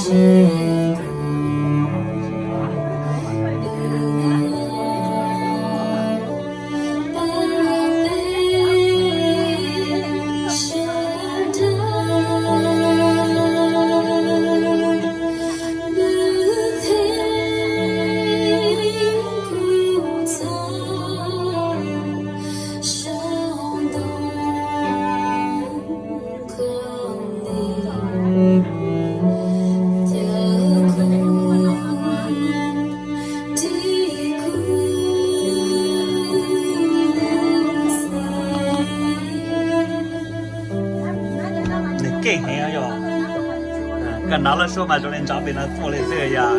Nws keej heev yog. Koj hnov lawv suab mas zoo li nrov pem no tuaj li xwb yog.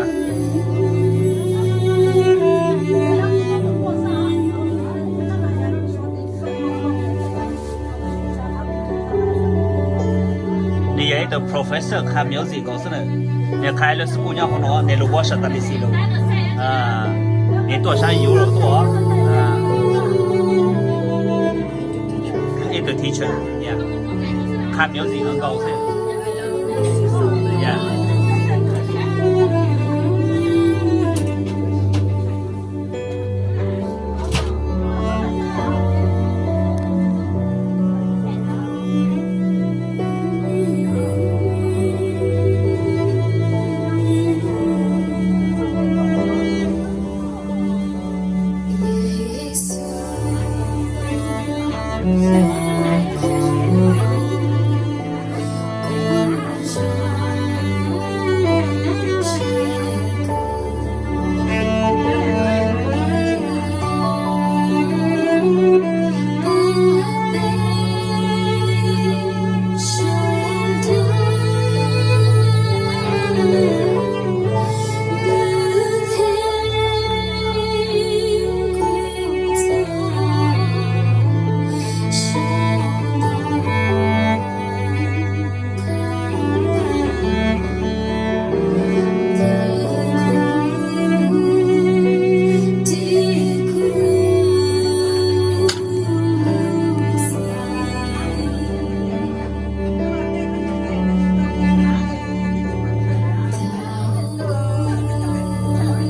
Nws yog ib tug professor qha music nkaus xwb na. Nws qha lub school nyob hauv no, nws lus ua sa ta li xi lus. Nws tuaj sab yuav lus tuaj. Ib tug teacher, qha music nkaus xwb.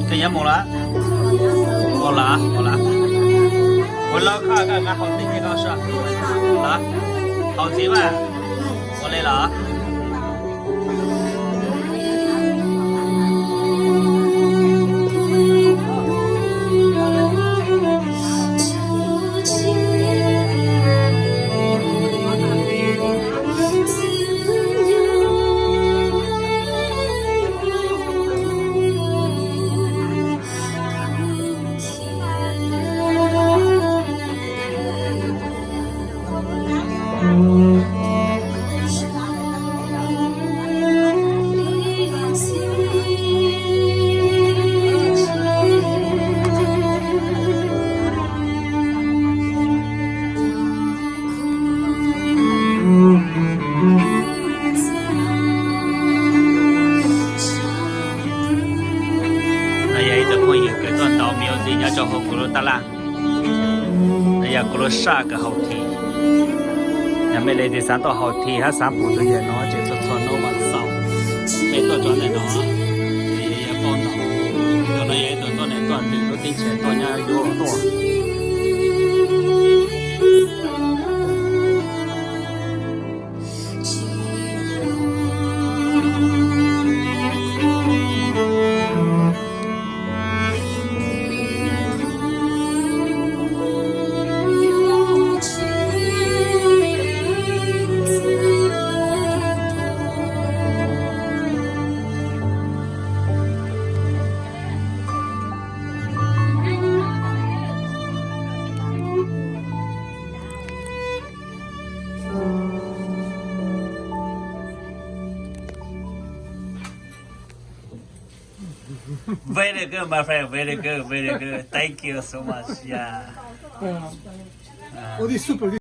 Koj yuav mus lawm? Mus lawm, mus lawm. Ua lawv koj nqa haus tij koj soj lawm. Haus txiv mas. Ua li los. No yog ib tug phooj ywg kws tuaj ntaus music nyob rau hauv kuv lub taj laj. No yog kuv lub saj kws haus this. Yog mej leej twg xav tuaj haus this hab xav pum tus yawg no ces txhua txhua hnub vas xaum mej tuaj rau ntawm no, ces yog paub ntau. Tus no yog ib tug tuab neeg tuaj ntws lub teb chaws tuaj nyob yuav tuaj. Very good, my friend. Very good, very good. Thank you so much. Yeah. Ua tib super